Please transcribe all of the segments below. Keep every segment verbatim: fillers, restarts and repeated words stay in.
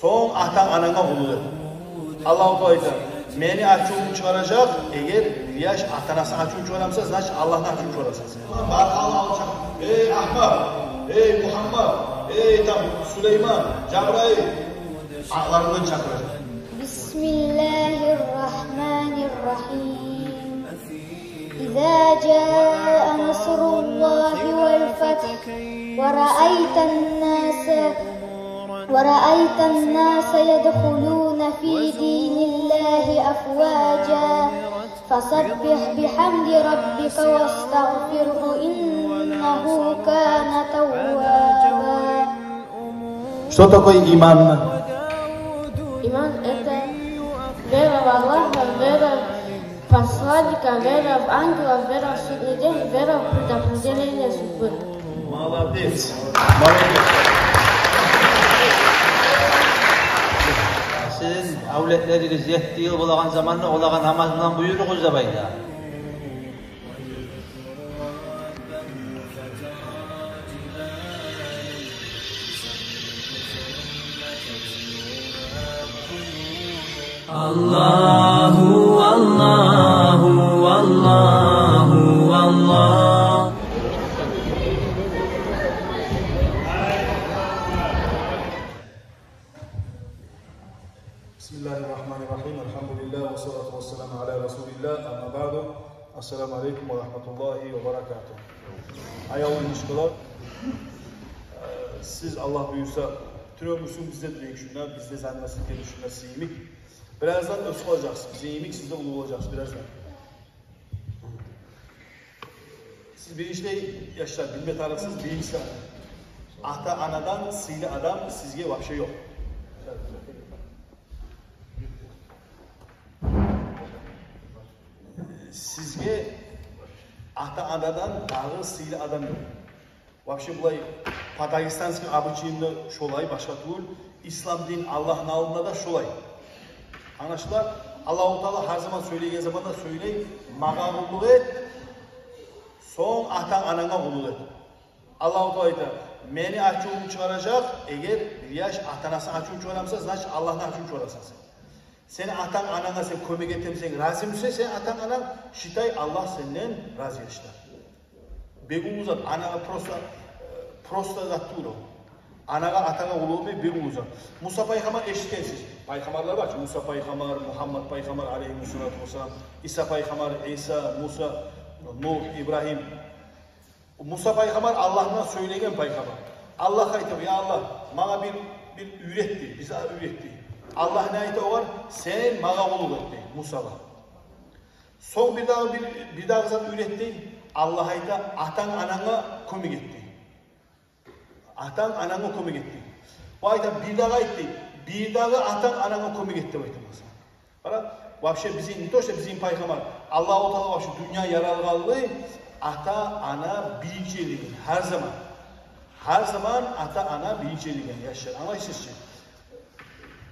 Сонг атанг-ананга къуллукъ эт. Аллагьу Таала айта: «Мени ачувум чыгъаражакъ». Эгер бир яш ата-анасыны ачувун чыгъара буса, значит, Аллагьны ачувун чыгъарасан сен. Бар халкъны алчакъ: «Эй, Агьмат, эй, Мугьаммат, эй, там, Сулейман, Жабраил», атларындан чакъыражакъ. بسم الله الرحمن الرحيم. إذا جاء نصر الله والفتح ورأيت الناس، ورأيت الناس يدخلون في دين الله أفواجا فسبح بحمد ربك واستغفره إنه كان توابا. Что такое иман? Иман — это вера в Аллаха, вера в посланника, вера в ангелов, вера в судный день, вера в предопределение судьбы. Молодец. Молодец. Сизин авлетлеригиз етти йыл болагъан заманда олагъа намаз булан буюругъуз деп айта. Аллагьу, Аллагьу, Аллагьу, Аллагь. بسم الله الرحمن الرحيم. الحمد لله والصلاة والسلام على رسول الله. أما بعد. السلام عليكم ورحمة الله وبركاته. Аявлу инишкалар, э, сиз, Аллагь буюрса, тюрюмюсюн бизде де дейик шунда, бизде занмасын гелишинде сиз йимик. Бираздан оьсюп къалажакъсыз, бизин йимик сиз де уллу болажакъсыз бираздан. Сиз биринчилей, яшлар, билме тарыкъсыз, биринчиси, ата-анадан сыйлы адам сизге вообще ёкъ. Сизге ата-анадан дагъы сыйлы адам ёкъ. Вообще, булай, по дагестанским обычаям да шолай, башгъа тюгюл. Ислам дин Аллагьны алдында да шолай. Англашыла, Аллагьу Таала гьар заман сёйлеген заманда сёйлей: «Магъа къуллукъ эт, сонг атанг-ананга къуллукъ эт». Аллагьу Таала айта: «Мени ачувум чыгъаражакъ». Эгер бир яш ата-анасыны ачувун чыгъара буса, значит, Аллагьны ачувун чыгъарасан сен. Сени атанг-ананга сен кёмек этемисен, рази бусанг, сени атанг-ананг, считай, Аллагь сенден рази, яшлар. Бек уллу зат, анагъа просто, э, просто зат тюгюл о. Анагъа, атангъа къуллукъ этмек бек уллу зат. Муса пайхаммар эшитгенсиз. Пайхаммарлар бар чы, Муса пайхаммар, Мугьаммат пайхаммар, алейгьимуссалату вассалам, Иса пайхаммар, Иса, Муса, Нугь, Ибрагьим. Муса пайхаммар Аллагьдан сёйлеген пайхаммар. Аллагьгъа айта: «Я Аллагь, магъа бир, бир уьйрет», — дей, «бизге уьйрет», — дей. Аллагь не айта огъар? «Сен магъа къуллукъ эт», — дей Мусагъа. Сонг бирдагъы, бир, бирдагъы зат уьйрет, дей. Аллагь айта: «Атанг-ананга кёмек эт», — дей. «Атанг-ананга кёмек эт», — дей. Бу айта: «Бирдагъы айт», — дей. «Бирдагъы атанг-ананга кёмек эт», — деп айта Муса. Къара, вообще бизин, не то что бизин пайхаммар, Аллагьу Таала вообще дюнья яралгъанлы ата-ана биринчилей деген, гьар заман. Гьар заман ата-ана биринчилей деген, яшлар. Англайсыз чы?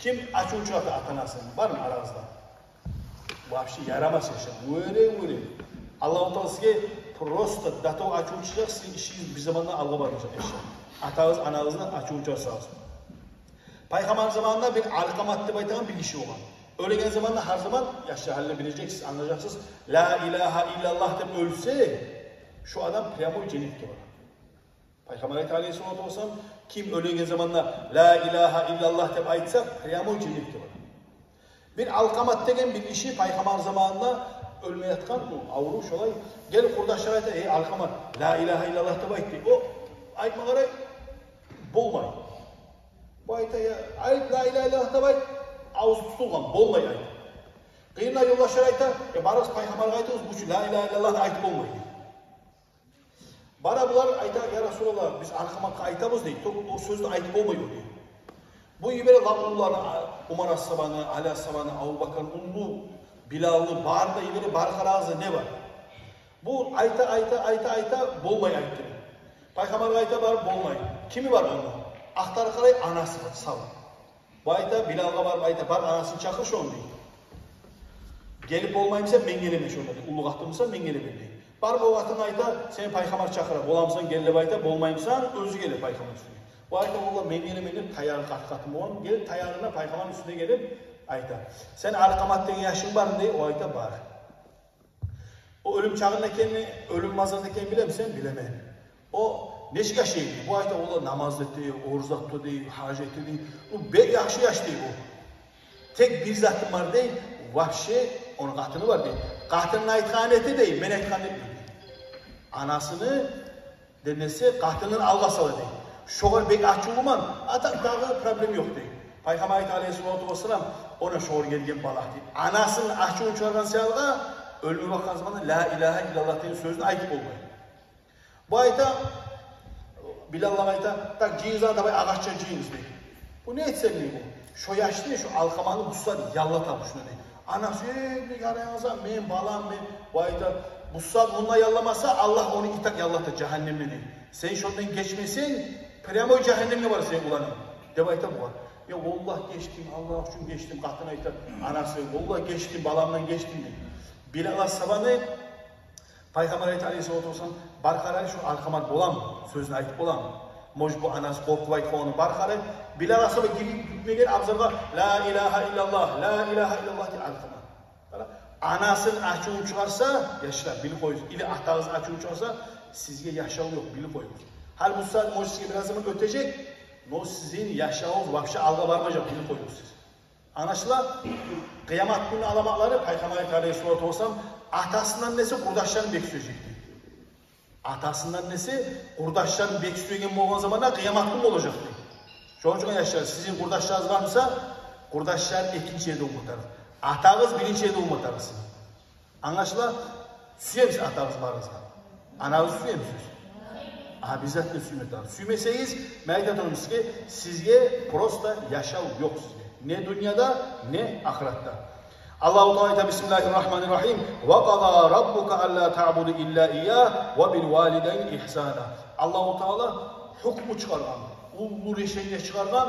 Ким ачуву чыгъарта ата-анасыны? Бармы арагъызда? Вообще ярамас, яшлар. Вёре, вёре. Аллагьу Таала сизге просто до того ачуву чыгъар, сизин ишигиз бир заманда алгъа бармажакъ, яшлар. Атагъыз, анагъызны ачувун чыгъарсагъыз. Пайхаммар заманында бир Алкъамат деп айтагъан бир гиши болгъан. Оьлеген заманда гьар заман, яшлар, гьали билежексиз, англажакъсыз, «Ла илагьа иллаллагь» деп оьлсе, шо адам прямой женнетге бара. Пайхаммар айта, алейгьиссалату вассалам, ким оьлеген заманда «Ла илагьа иллаллагь» деп айтса, прямой женнетге бара. Бир Алкъамат деген бир гиши пайхаммар заманында оьлме ятгъан, бу аврув шолай. Гелип къурдашлар айта: «Эй, Алкъамат, ла илагьа иллаллагь деп айт», — дей. О айтма къарай, болмай. Бу айта: «Я, айт, ла илагьа иллаллагь деп айт». Авзу тутулгъан, болмай айт. Къырыйында ёлдашлар айта: «Я, барыгъыз, пайхаммаргъа айтыгъыз, бу чу ла илагьа иллаллагьны айтып болмай», — дей. Бара булар, айта: «Я Расулаллагь, биз Алкъаматгъа айтабыз, — дей, — тек о сёзню айтып болмай о», — дей. Бу йибере лап уллуланы, а, Умар асгьабаны, Али асгьабаны, Абубакарны, уллу Билалны, барын да йибере, «Барып къарагъыз, не бар?» Бу айта, айта, айта, айта, болмай айтды. Пайхаммаргъа айта барып, болмай. Кими бар ону? Ахтарып къарай, анасы бар, сав. Бу айта, Билалгъа барып айта: «Бар, анасын чакъыр шону», — дей. «Гелип болмай буса, мен гелемен шонда», — дей. «Уллу къатын буса, мен гелемен», — дей. Барып о къатынгъа айта: «Сени пайхаммар чакъыра, боламысан, гел», — деп айта. «Болмай бусанг, оьзю геле пайхаммар уьстюне». Бу айта: «Валлагь, мен гелемен», — деп, таягъы къат-къатын болгъан. Гелип, таягъына пайхаммарны уьстюне гелип айта: «Сен Алкъамат деген яшынг бармы?» — дей. О айта: «Бар». О оьлюм чагъында экенни, оьлюм мазалда экенни билемисен? Билемен. О нечик яшай дей? Бу айта: «Валлагь, намаз эте, ораза тута дей, гьаж эте дей. О бек яхшы яш дей о. Тек бир заты бар дей, вообще, ону къатыны бар дей. Къатыны айтгъанын эте дей, мен айтгъанын этмей дей. Анасыны, денеси, къатынын алгъа сала дей. Шогъар бек ачувлуман, а так дагъы проблем ёкъ дей». Пайхаммар айта алайгьиссалату вассалам: «Она шогъар гелген балагь дей. Анасыны ачувун чыгъаргъан саялы оьлюмге бакъгъан заманда ла илагьа иллаллагь деген сёзню айтып болмай». Бу айта, Билалгъа айта: «Так, жыйыгъыз, давай, агъачгъа жыйыгъыз», — дей. «Бу не этсем?» — дей бу. «Шо яшны, шо Алкъаманы бу сагьат яллатайыкъ шуну», — дей. Анасы: «Э, не ярайгъан зат, мени балам, мен». Бу айта: «Бу сагьат мунда ялламаса, Аллагь ону и так яллата жагьаннемде», — дей. «Сен шондан гечмесенг, прямой жагьаннемге барар сени уланынг», — деп айта бугъар. «Я, валлагь, гечдим, Аллагь учун гечдим», — къатын айта. Анасы: «Валлагь, гечдим, баламдан гечдим», — дей. Билал асгьабаны Пайхаммар айта алайгьиссалату вассалам: «Бар къарай, шо Алкъамат боламы, сёзню айтып боламы? Может, бу анасы къоркъуп айтгъан ону, бар къарай». Билал асгьаба гирип гитмеген абзаргъа: «Ла илагьа иллаллагь, ла илагьа иллаллагь», — дей Алкъамат. Къара, анасыны ачувун чыгъарса, яшлар, билип къоюгъуз, или атагъызны ачувун чыгъарса, сизге яшав ёкъ, билип къоюгъуз. Гьали бу сагьат, может, сизге бираз заман оьтежек, но сизин яшавугъуз вообще алгъа бармажакъ, билип къоюгъуз сиз. Англашыла? Къыямат гюнню аламатлары, Пайхаммар айта алайгьиссалату вассалам, атасындан эсе къурдашларын бек сюежек дей. Атасындан эсе къурдашларын бек сюеген болгъан заманда къыямат гюн болажакъ дей. Шону учун, яшлар, сизин къурдашларыгъыз бармы буса, къурдашлар экинчи ерде болма тарыкъ. Атагъыз биринчи ерде болма тарыкъ сизин. Англашыла? Сюемисиз атагъызны барыгъыз да? Анагъызны сюемисиз? Обязательно сюйме тарыкъ. Сюймесегиз, мен айта турман сизге, сизге просто яшав ёкъ сизге. Не дюньяда, не ахыратда. Аллагьу Таала айта: «Бисмиллагьи ррагьмани ррагьим. Ва къада раббука алла таъбуду илла ийягь ва бил валидайни игьсана». Аллагьу Таала гьукму чыгъаргъан, уллу решение чыгъаргъан,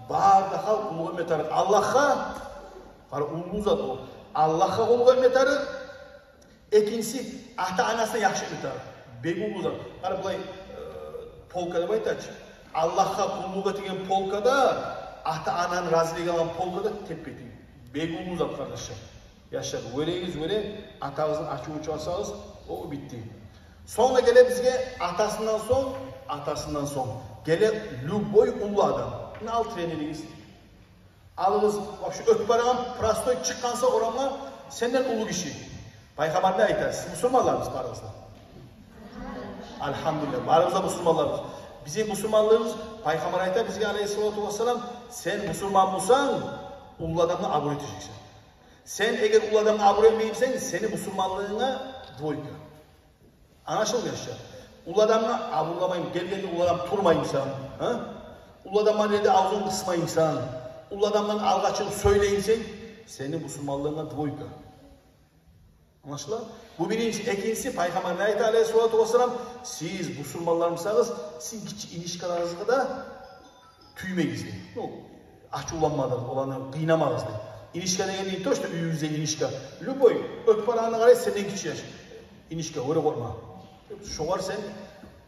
бары да халкъ къуллукъ этме тарыкъ Аллагьгъа. Къара, уллу зат о. Аллагьгъа къуллукъ этме тарыкъ. Экинчиси, ата-анасына яхшы этме тарыкъ. Бек уллу зат. Къара, булай, э, полка деп айта чы. Аллагьгъа къуллукъ этеген полкада, ата-ананы разилигин алгъан полкада теппе-тенг. Бек уллу зат, къардашлар. Яшлар, вёрегиз, вёре, атагъызны ачувун чыгъарсагъыз, о битди. Сонг да геле бизге атасындан сонг, атасындан сонг геле любой уллу адам. Муна ал тренеригиз. Алыгъыз, вообще оьтюп барагъан простой чыкъгъанса орамгъа, сенден уллу гиши. Пайхаммар не айта? Сиз бусурманлармысыз барыгъыз да? Альгьамдулиллагь, барыгъыз да бусурманлармысыз. Бизин бусурманлыгъыбыз, Пайхаммар айта бизге алайгьиссалату вассалам: «Сен бусурман бусанг, уллу адамны абур этежексен. Сен эгер уллу адамны абур этмейсенг, сени бусурманлыгъынга двойка». Англашылды, яшлар? Уллу адамны абурламаймы, гелгенде уллу адам турмаймысан, а? Уллу адамны ерде авзун къысмаймысан, уллу адамдан алгъа чыгъып сёйлеймисен, сени бусурманлыгъынга двойка. Англашыла? Бу биринчи. Экинчиси, Пайхаммар не айта алайгьиссалату вассалам? Сиз бусурманлар бусагъыз, сизин гиччи инишкаларыгъызгъа да тюймегиз дей. Ну, ачувланмагъыз, оланы къыйнамагъыз дей. Инишка деген не то, что уьюгюзде инишка. Любой, оьтюп барагъанда къарайсыз, сенден гиччи яш. Инишка, оьре къоркъма. Шогъар сен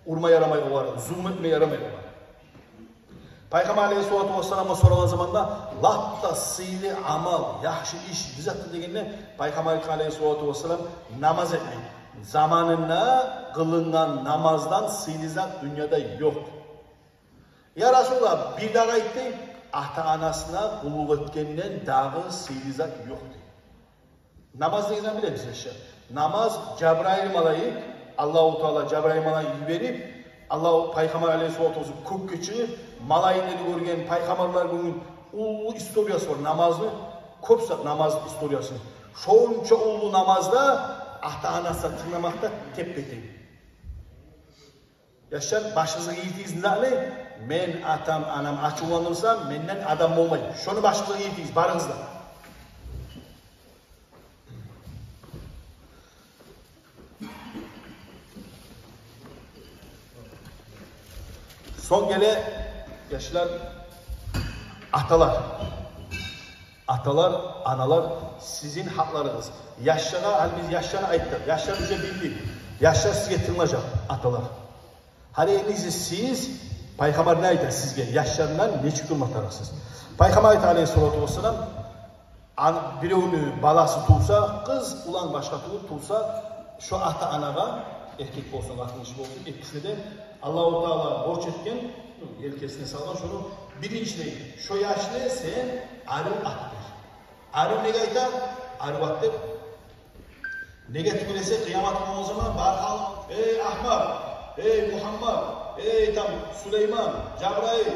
урма ярамай огъар, зулму этме ярамай огъар. Пайхаммар алайгьиссалату вассаламгъа сорагъан заманда, лап да сыйлы амал, яхшы иш не затдыр дегенде, Пайхаммар алайгьиссалату вассалам намаз этмек. Заманында къылынгъан намаздан сыйлы зат дюньяда ёкъ. Я Расулуллагь, бир дагъы айт дей, ата-анасына къуллукъ этгенден дагъы сыйлы зат ёкъ дей. Намаз деген затны билебиз, яшлар. Намаз, Жабрайыл малайик, Аллагьу Таала Жабрайыл малайик йиберип, Аллагьу, Пайхаммар алайгьиссалату вассалам кёкге чыгъып, малайиклени гёрген, пайхаммарлар гёрген уллу историясы бар намазны, кёп зат намазны историясы. Шонча уллу намазда ата-анасына тынгламакъ да теппе-тенг. Яшлар, башыгъызгъа гийиртигиз не затны? Мен атам-анам ачувланса, менден адам болмай. Шону башыгъызгъа гийиртигиз барыгъыз да. Сонг геле, яшлар, аталар. Аталар, аналар, сизин гьакъларыгъыз. Яшлагъа, гьали биз яшланы айтдыкъ. Яшлар уже билди. Яшлар сизге тынглажакъ, аталар. Гьали энди сиз Пайхаммар не айта сизге, яшлардан нечик турма тарыкъсыз? Пайхаммар айта, алейгьиссалату вассалам, ан-, биревню баласы тувса, къыз, улан башгъа тувуп тувса, шо ата-анагъа, эркек болсун, къатын гиши болсун, экисине де Аллагьу Таала борч этген, елкесине салгъан шону, биринчилей, шо яшны сен арив ат бер. Арив неге айта? Арив ат деп. Неге тюгюл эсе, къыямат гюн о заман бар халкъ: «Эй, Агьмат, эй, Мугьаммат, эй, там, Сулейман, Жабраил»,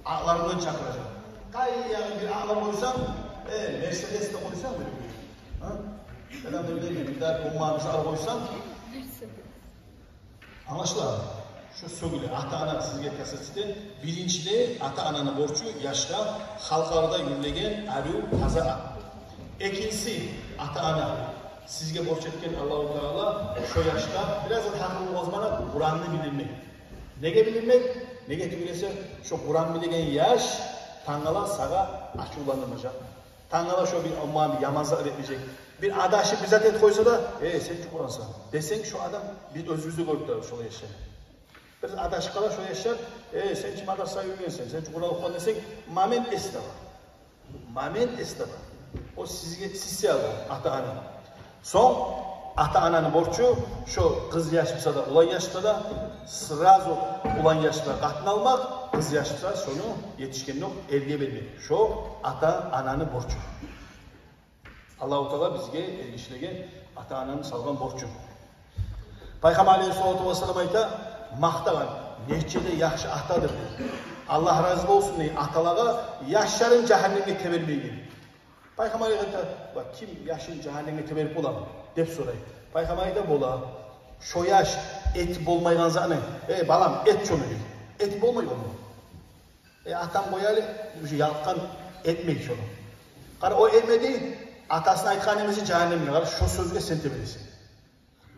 атларындан чакъыражакъ. Къайдагъы бир атлар къойсанг, э, Мерседес де къойсанг, бир, бир, а? Адам не билейим, бир де умманы сагъа къойсанг. Англашыла? Шо сёгюле, ата-ана сизге касается. Биринчилей, ата-ананы борчу яшгъа халкъ арада юрюлеген арив, таза ат. Экинчиси, ата-ана сизге борч этген Аллагьу Таала шо яшгъа бираз да гьакъыллы болмагъа, Къуранны билдирмек. Неге билдирмек? Неге тюгюл эсе, шо Къуран билеген яш тангала сагъа ачувланмажакъ. Тангала шо бир, амма, яман зат этмежек. Бир адашып бир зат этип къойса да: «Э, сен чи Къурансанг», — десенг, шо адам, биз оьзюбюз де гёрдюк да шолай яшланы. Бир адашып къала шо яшлар: «Э, сен чи мадрасагъа юрюгенсен, сен чи Къуран охугъан», — десенг, момент эс таба. Момент эс таба. О сизге, сиз саялы ата-ана. Сонг ата-ананы борчу, шо къыз яш буса да, улан яш буса да, сразу улан яшгъа къатын алмакъ, къыз яш буса, шону етишгенокъ эрге бермек. Шо ата-ананы борчу. Аллагьу Таала бизге, эргишилеге, ата-ананы салгъан борчу. Пайхаммар алейгьиссалату вассалам айта, макътагъан: «Нече де яхшы атадыр», — дей. «Аллагь рази болсун, — дей, — аталагъа, яшларын жагьаннемге тебермейген». Пайхаммар айта: «Ва ким яшын жагьаннемге теберип боламы?» — деп сорай. Пайхаммар айта: «Бола. Шо яш этип болмайгъан затны, э, балам, эт шону», — дей. Этип болмай ону. Э, атам къоялы, уже ялкъгъан, этмей шону. Къара, о этмеди, атасыны айтгъан немеси жагьаннемге, къара, шо сёзге сен тебересен.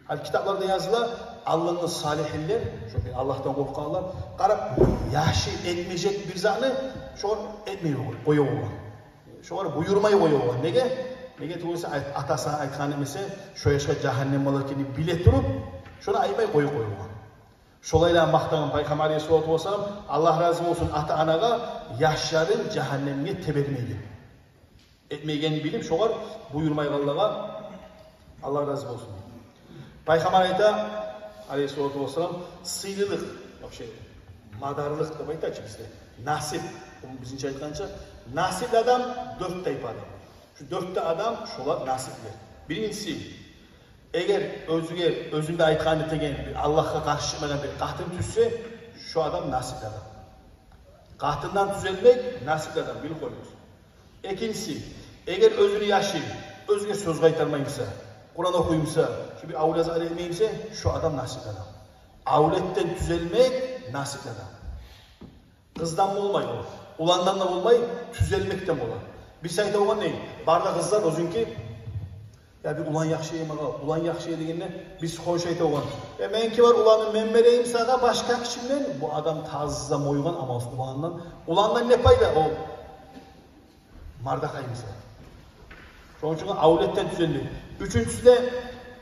Гьали китапларда языла, алдынгъы салигьинлер, шо бир Аллагьдан къоркъгъанлар, къара, яшы этмежек бир затны шо этмей къоя болгъан. Шогъар буюрмай къоя болгъан. Неге? Неге тюгюл эсе, айт-, атасы айтгъан немеси шо яшгъа жагьаннем бола экенни биле туруп, шону айтмай къоюп къоя болгъан. Шолайлар макътагъан Пайхаммар алейгьиссалату вассалам, Аллагь рази болсун ата-анагъа, яшларын жагьаннемге тебермейген. Этмейгенин билип, шогъар буюрмайгъанлагъа Аллагь рази болсун. Пайхаммар айта, алейгьиссалату вассалам, сыйлылыкъ, вообще, мадарлыкъ деп айта чы бизде. Насип, бу бизинче айтгъанча, насипли адам дёрт тайпа адам. Шу дёрт де адам, шолар насипли. Биринчиси, эгер оьзюне, оьзюнде айтгъанны этеген, бир Аллагьгъа къаршы чыкъмайгъан бир къатын тюшсе, шо адам насипли адам. Къатындан тюзелмек насипли адам, билип къоюгъуз. Экинчиси, эгер оьзюню яшы оьзюне сёз къайтармай буса, Къуран охуй буса, шу бир авлет зат этмей буса, шо адам насипли адам. Авлетден тюзелмек насипли адам. Къыздан болмай о, уландан да болмай, тюзелмекден бола. Биз айта болгъан не? Бар да къызлар оьзюнки, я бир улан яхшы эди магъа, улан яхшы эди дегенде, биз хоншу айта болгъан: «Э, меники бар уланым, мен берейим сагъа башгъа гиши булан». Бу адам таза мойгъан амалсыз уланындан. Уландан не пайда? О мардакъай мисал. Шону учун авлетден тюзелмек. Уьчюнчюсю де,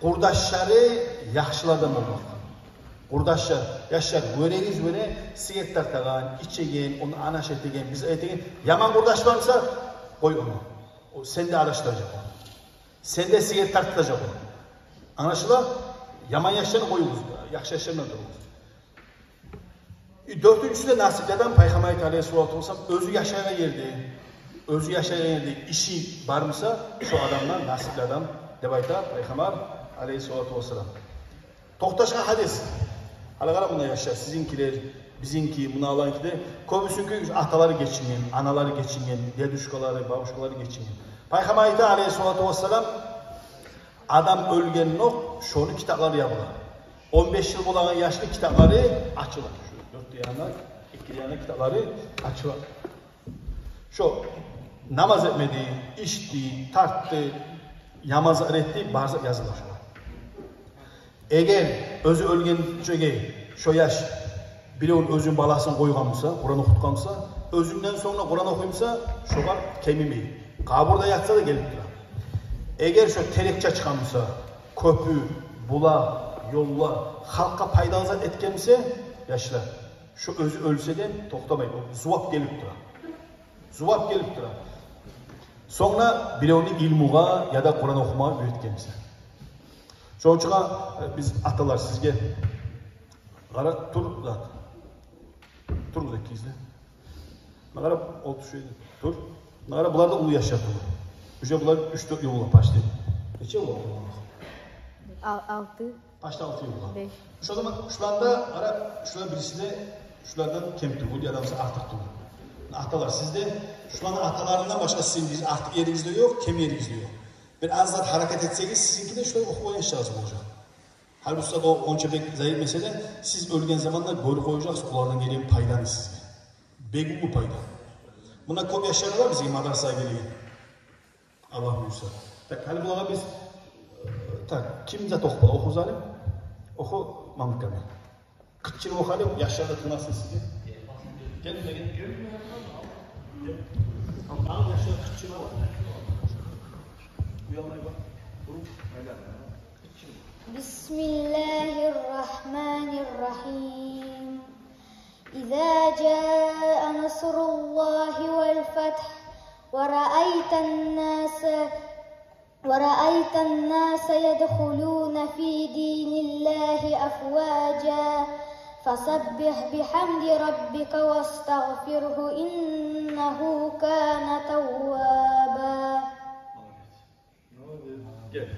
къурдашлары яхшылардан болмакъ. Къурдашлар, яшлар, гёрегиз, гёре, сигарет тартагъан, ичеген, ону анаш этеген, биз этеген, яман къурдаш бар буса, къой ону. О сени де адашдыражакъ о. Сени де сигарет тартдыражакъ о. Англашыла? Яман яшланы къоюгъуз, яхшы яшлар булан туругъуз. Э, дёртюнчюсю де насипли адам, Пайхаммар айта, алейгьиссалату вассалам, оьзю яшайгъан ерде, оьзю яшайгъан ерде иши бар буса, шо адамлар насипли адам деп айта Пайхаммар, алейгьиссалату вассалам. Токъташгъан гьадис. Гьали къара муна, яшлар, сизинкилер, бизинки, муна аланкилер, кёбюсюнки аталары гечинген, аналары гечинген, дедушкалары, бабушкалары гечинген. Пайхаммар айта, алейгьиссалату вассалам, адам оьлгенокъ, шону китаплары ябыла. Он беш йыл болагъан яшны китаплары ачыла. Шу дёрт де янына, эки де янына китаплары ачыла. Шо намаз этмеди, ичди, тартды, яман зат этди, бар зат языла шогъар. Эгер оьзю оьлгенчеге шо яш биревню, оьзюню баласын къойгъан буса, Къуран охутгъан буса, оьзюнден сонг да Къуран охуй буса, шогъар кемимей. Къабурда ятса да гелип тура. Эгер шо терекче ачгъан буса, кёпюр, булакъ, ёллар, халкъгъа пайдалы зат этген буса, яшлар, Шо оьзю оьлсе де токътамай, о зувап гелип тура. Зувап гелип тура. Сонг да биревню илмугъа яда Къуран охумагъа уьйретгенбиз. Шону учун, э, биз, аталар, сизге къара, тур зат. Тур зат, кийизле. Муна къара, олтур шу ерде. Тур. Муна къара, булар да уллу яшлар тюгюл. Уже булар уьч-дёрт йыл бола почти. Нече йыл бола? Ал-, алты. Почти алты йыл бола. Беш. Шо заман шуланы да, къара, шулар бириси де шулардан кем тюгюл, яда буса артыкъ тюгюл. Аталар, сиз де шуланы аталарындан башгъа сизин бир артыкъ еригиз де ёкъ, кем еригиз де ёкъ. Бир аз зат гьаракат этсегиз, сизинки де шулай охугъан яшларыгъыз болажакъ. Гьали буса да о онча бек зайып эсе де, сиз оьлген заманда гёрюп къояжакъсыз олардан гелген пайданы сизге. Бек уллу пайда. Муна кёп яшлар бар бизге мадрасагъа гелеген. Аллагь буюрса. Так, гьали булагъа биз, э, так, ким зат охуп бола? Оху, Залим. Оху, Мамут Камил. Къычырып оху гьали, яшлар да тынгласын сизге. Гел, гел, гел. Гел. Тамам, яшлар къычырып оху. Уялмай бакъ. Туруп, айлан. بسم الله الرحمن الرحيم. إذا جاء نصر الله والفتح ورأيت الناس، ورأيت الناس يدخلون في دين الله أفواجا فسبح بحمد ربك واستغفره إنه كان توابا. Gel.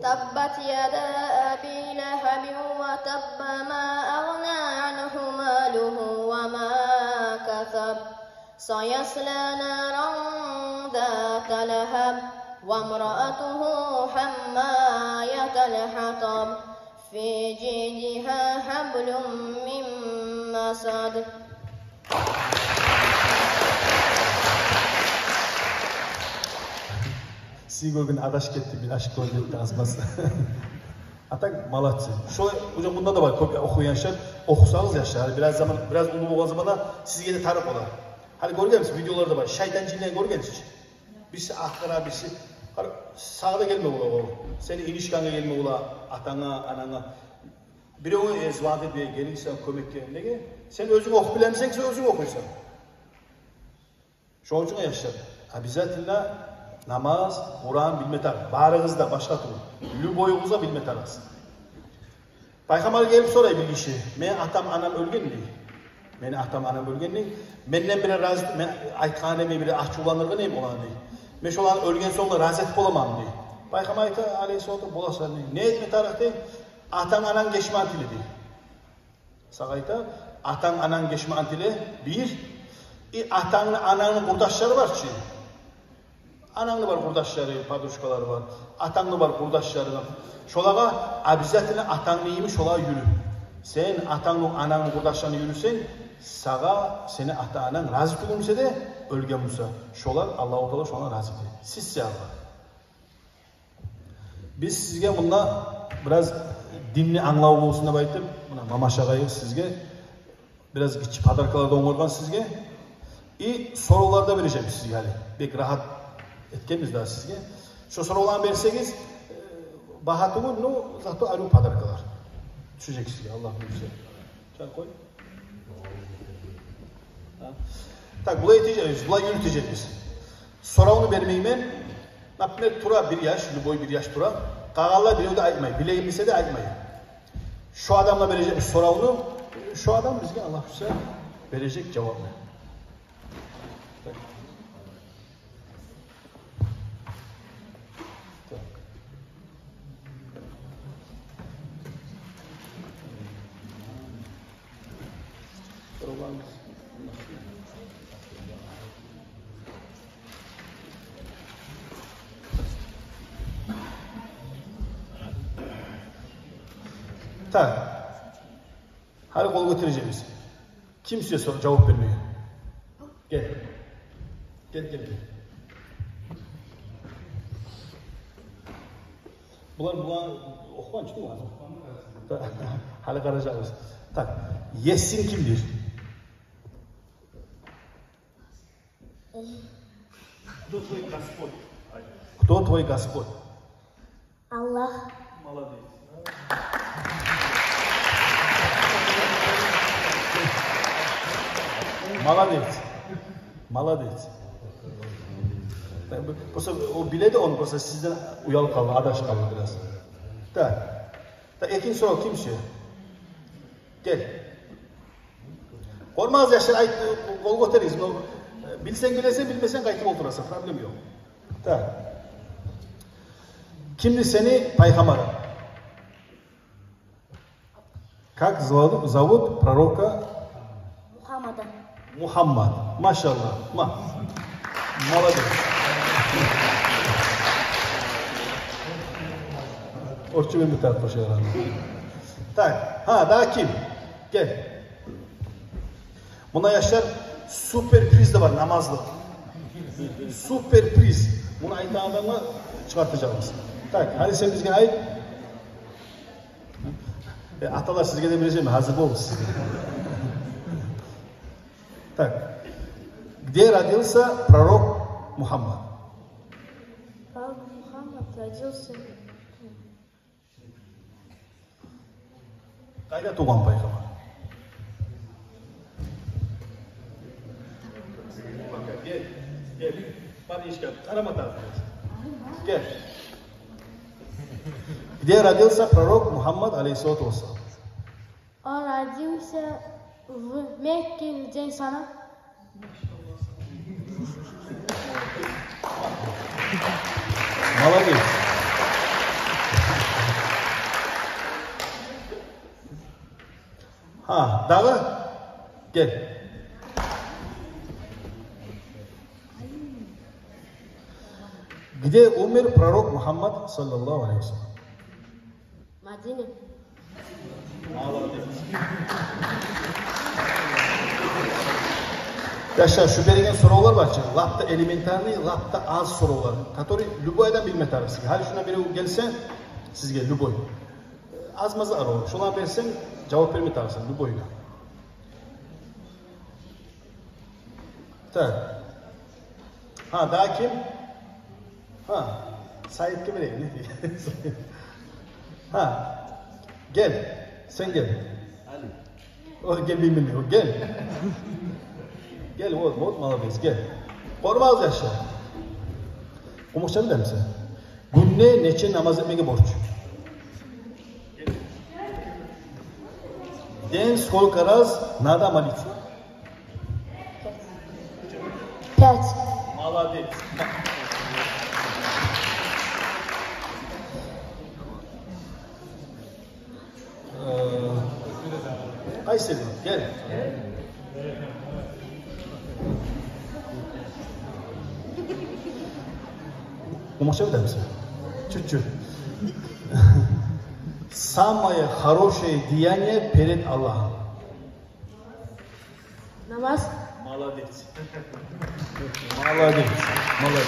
تبت يدا أبي لهب وتب، ما أغنى عنه ماله وما كسب، سيصلى نارا ذات لهب، وامرأته حمالة الحطب، في جيدها حبل من مسد. Сиз гёрген адашып гетди, бир ашыкъ гёргенде азмаз. А так, молодцы. Шо, уже мунда да бар кёп охуйгъан яшлар. Охусагъыз, яшлар, бираз заман, бираз уллу болгъан заманда сизге де тарыкъ бола. Гьали гёргенмисиз, видеоларда бар. Шайтан жинлени гёргенсиз чи? Бириси акъыра, бириси, къара, сагъа да гелме бола о. Сени инишканга гелме бола, атанга, ананга. Биревге, э, звонить этип, гелип сен кёмекге. Неге? Сен оьзюнг охуп билемисен, сен оьзюнг охуйсан. Шону учун, яшлар, обязательно намаз, Къуран билме тарыкъ. Барыгъыз да, башгъа тюгюл. Любойугъуз да билме тарыкъсыз. Пайхаммаргъа гелип сорай бир гиши: «Мени атам, анам оьлген, — дей. — Мени атам, анам оьлген, — дей. — Менден бир рази, мен айтгъан эдим, бир ачувланыргъа, — дей, — оланы, — дей. — Мен шоланы оьлген сонг да рази этип боламанмы?» — дей. Пайхаммар айта, алейгьиссалату: «Боласан, — дей. — Не этме тарыкъ?» — дей. «Атанг, ананг гечмагъын тиле», — дей. Сагъа айта, атанг, ананг гечмагъын тиле, бир. И атангны, анангны къурдашлары бар чы. Анангны бар къурдашлары, подружкалары бар. Атангны бар къурдашлары бар. Шолагъа обязательно атангны йимик шолагъа юрю. Сен атангны, анангны къурдашларына юрюсенг, сагъа сени ата-ананг рази тюгюл буса да, оьлген буса, шолар, Аллагьу Таала шолагъа рази эте. Сиз саялы. Биз сизге мунда бираз динни англав болсун деп айтып, муна Мамаш агъайыбыз сизге бираз гиччи подаркалар да онгаргъан сизге. И соравлар да бережекбиз сизге гьали. Бек рагьат этгенбиз дагъы сизге. Шо соравланы берсегиз, э, багьа тюгюл, ну, зато арив подаркалар тюшежек сизге, Аллагь буюрса. Чан къой. Гьа. Так, булай этежекбиз, булай юрютежекбиз. Соравну бермеймен. Например, тура бир яш, любой бир яш тура. Къалгъанлар бирев де айтмай, билеген буса да айтмай. Шо адамгъа бережекбиз соравну. Шо адам бизге, Аллагь буюрса, бережек жавапны. Так. Так. Так. Гьали къол гётережекбиз. Ким сюе сора-, жавап бермеге? Гел. Гел, гел, гел. Булар, булар охугъан чы, булар. Гьали къаражакъбыз. Так. Есинг кимдир? Кто твой Господь? Кто твой Господь? Аллах. Молодец. Молодец. Молодец. Так, просто о биле эди ону, просто сизден уялып къалды, адашып къалды бираз. Так. Так, экинчи сорав ким сюе? Гел. Къоркъмагъыз, яшлар, айт, къол гётеригиз. Ну, билсенг билесен, билмесенг къайтып олтурасан, проблема ёкъ. Так. Кимди сени пайхаммарынг? Как зовут, зовут пророка? Мухаммада. Мухаммад. Машалла. Ма. Молодец. Орчу мен битар къошарам. Так. Гьа, дагъы ким? Гел. Муна, яшлар, супер приз де бар, намазлыкъ. Супер приз. Муну айтагъан адамны чыгъартажакъбыз. Так, гьади сен бизге айт. Э, аталар, сизге де бережекмен, гьазир болугъуз. Так. Где родился пророк Мухаммад? Пророк Мухаммад родился. Къайда тувгъан пайхаммар? Гел, гел. Бар ишге, къарама тарыкъ. Гел. Где родился пророк Мухаммад, алейхиссалату вассалам? Он родился в Мекке, в день сана. Молодец. Гьа, дагъы? Гел. Где умер пророк Мухаммад, саллаллаху алейхи ва саллям? Мадина. Молодец. Яшлар, шу береген соравлар бар чы, лап да элементарный, лап да аз соравлар, который любой адам билме тарыкъ сизге. Гьали шунда бирев гелсе сизге, любой, аз-маз арив, шоланы берсенг, жавап берме тарыкъсан любойгъа. Так. Гьа, дагъы ким? Гьа, Саидге берейим, не дейсен? Гьа, гел, сен гел. О гелмеймен, о гел. Гел, вот, вот, молодец, гел. Къоркъмагъыз, яшлар. Къумукъча билемисен? Гюнде нече намаз этмеге борч? В день сколько раз надо молиться? Пять. Молодец. Э, къайсы? Гел. Къумукъча билемисен? Чуть-чуть. Самое хорошее деяние перед Аллахом. Намаз. Молодец. Молодец. Молодец.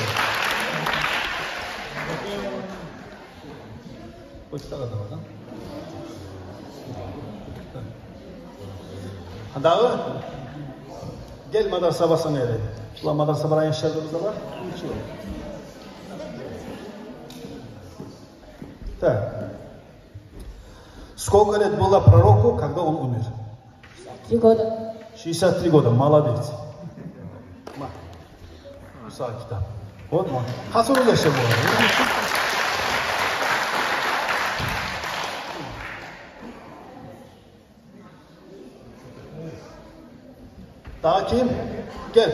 Хоть так давай, да? Гьа, дагъы? Гел, мадраса барсанг ярай. Шулар мадраса барагъан яшлар да бизде бар. Ничего. Так. Сколько лет было пророку, когда он умер? Три года. Шестьдесят три года, молодец. Ма. Муса китап. Вот, ма. Хасуру да шо бола. Дагъы ким? Гел.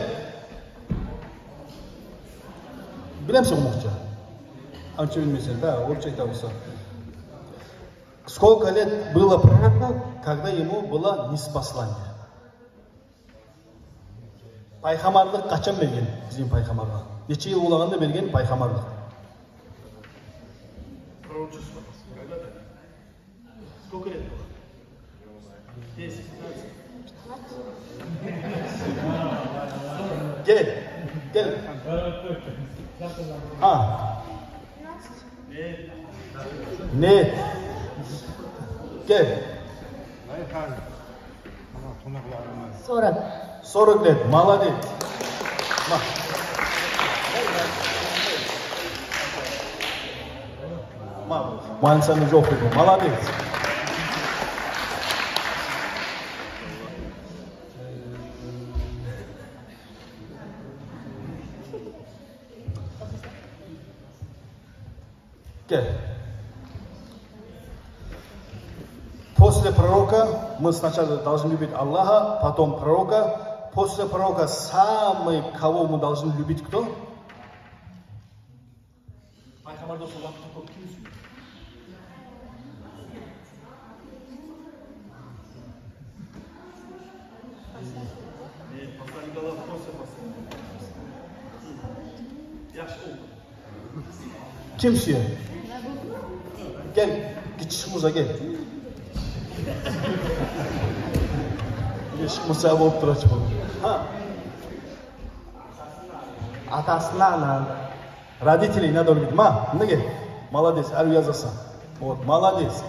Билемисен къумукъча? Анча билмейсен, да, орусча айта буса. Сколько лет было пророку, когда ему было ниспослание? Пайхаммарлыкъ къачан берген бизин пайхаммаргъа? Нече йыл болагъанда берген пайхаммарлыкъ? Пророчество. Когда-то. Сколько лет было? Десять, пятнадцать. Гел, гел. А. Нет. Гел. Сорок. Сорок лет, молодец. Ма. Муаллим сени жокъ эди. Молодец. Гел. После пророка мы сначала должны любить Аллаха, потом пророка. После пророка самый, кого мы должны любить, кто? Пайхаммардан сонг ким сюе? Э, посланник Аллаха, после посланника. Яхшы болду. Ким сюе? Гел, гиччи Муса, гел. Гиччи Муса болуп тура чы бу. Гьа. Атасына, анасына. Родителей надо любить. Ма, неге? Молодец, арив язасан. Вот, молодец.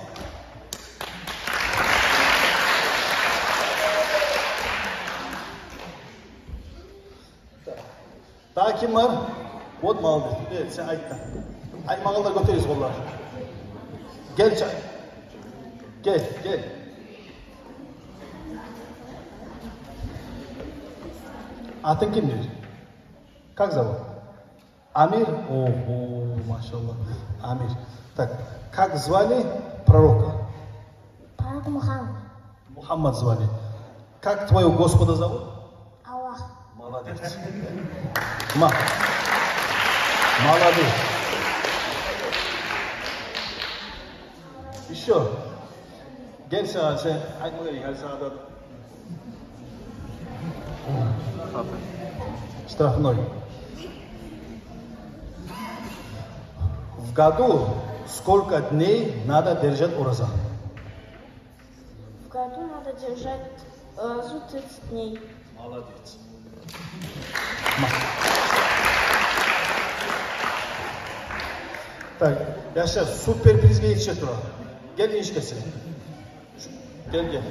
Дагъы ким бар? Вот, молодец. Э, сен айт да. Айтмагъанлар, гётеригиз къолланы. Гел, ча-, гел, гел. Атынг кимдир? Как зовут? Амир? Ого, машалла. Амир. Так, как звали пророка? Пророк Мухаммад. Мухаммад звали. Как твоего Господа зовут? Аллах. Молодец. Ма. Молодец. Ещё. Гел сен, сен айтма герек, гьали сагъа да. Штрафной. В году сколько дней надо держать ураза? В году надо держать уразу тридцать дней. Молодец. Ма. Так, яшлар, супер призге етише тура. Гел, инишкеси. Гел, гел.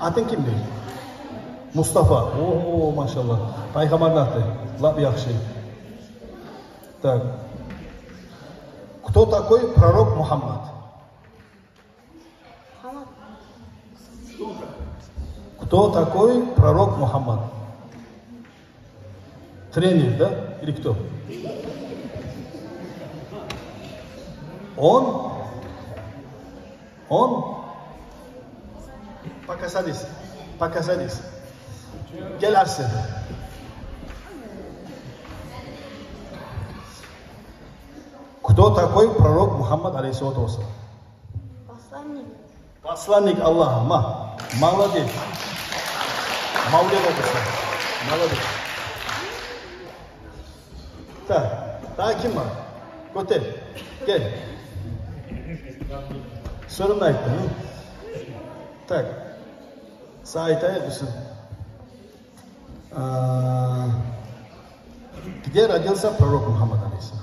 Атынг кимдир? Мустафа. О, машалла. Пайхаммарны аты. Лап яхшы. Так. Кто такой пророк Мухаммад? Мухаммад. Кто такой пророк Мухаммад? Тренер, да? Или кто? Он? Он? Пока садись. Пока садись. Гел, Арсен. Кто такой пророк Мухаммад, алейхиссалату вассалам? Посланник. Посланник Аллаха, ма. Молодец. Мавлет окъуса. Молодец. Так, дагъы ким бар? Гётер. Гел. Сорувну айт да, гьы? Так. Сагъа айтайыкъ биз. А, где родился пророк Мухаммад, алейхиссалам?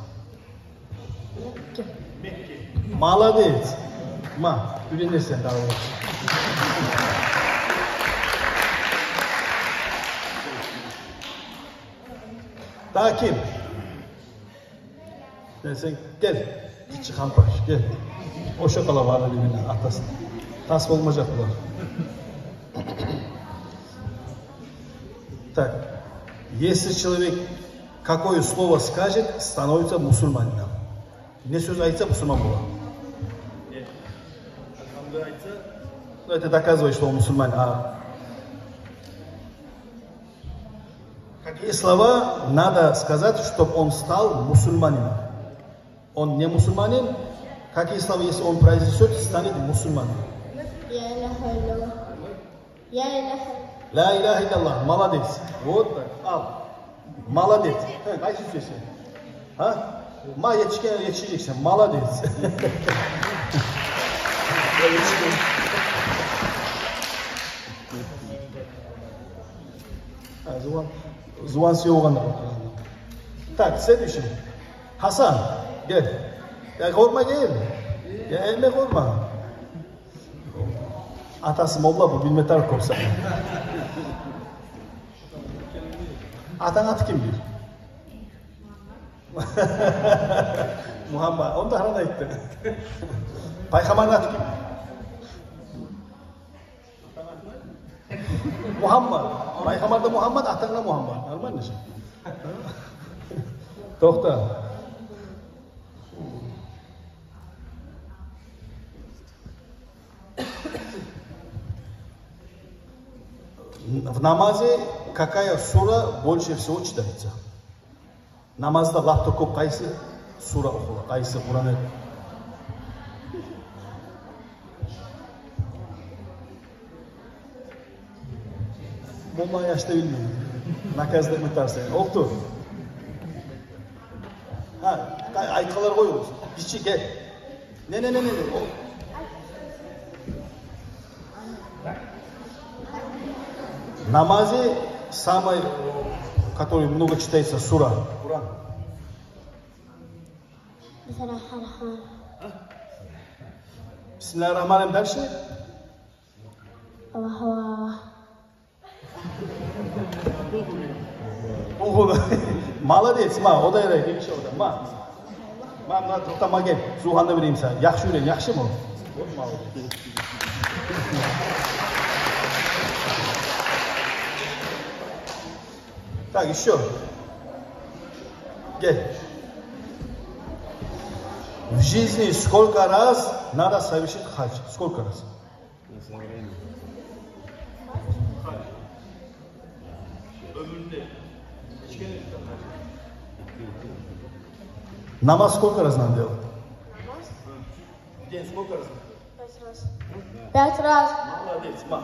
Мекке. Молодец. Ма, уьйренерсен дагъы. Дагъы ким? Гел сен, гел. Гиччи Ханпаш, гел. Ошо къала бары бир-бирине атасы. Тас болмажакъ булар. Так. Если человек какое слово скажет, становится мусульманином. Не сёз айтса, мусульман бола. Ну, это доказывает, что он мусульманин. А какие слова надо сказать, чтоб он стал мусульманином? Он не мусульманин. Какие слова, если он произнесёт, станет мусульманином? Я иляха илляллах. Я иляха. Ля иляха илляллах. Молодец. Вот так. Ал. Молодец. Гьа, къайсы сюесен? Гьа? Ма етишген, етишежексен. Молодец. Гьа, зуван, зуван сюе болгъанда. Так, следующий. Гьасан, гел. Я, къоркъма, гел. Я, элме къоркъма. Атасы молла, бу билме тарыкъ кёп зат. Атанг аты кимдир? Мугьаммад. Ону да гьаран айтды. Пайхаммарны аты ким? Мугьаммад. Пайхаммар да Мугьаммад, атанг да Мугьаммад. Нормально же. Токъта. В намазе какая сура больше всего читается? Намазда лап да кёп къайсы сура охула, къайсы Къуран аят? Молла яш да билмей. Наказлыкъ этарсан. Окъ, тур. Гьа, къа-, айтгъанлар къоюгъуз. Гиччи гел. Не, не, не, не, не. О. Намазе самый, который много читается, сура. Къуран. Бисмиллагьи ррагьмани ррагьим. Бисмиллагьи ррагьмани ррагьим. Дальше. Аллагьу акбар. Ого, молодец, ма, о да ярай, гелише о да, ма. Ма, ма, токъта, ма, гел, зугьанны берейим сагъа. Яхшы уьйрен, яхшымы? Вот, молодец. Так, ещё. Гел. В жизни сколько раз надо совершить хадж? Сколько раз? Намаз сколько раз надо делать? В день сколько раз? Пять раз. Пять раз. Молодец, ма.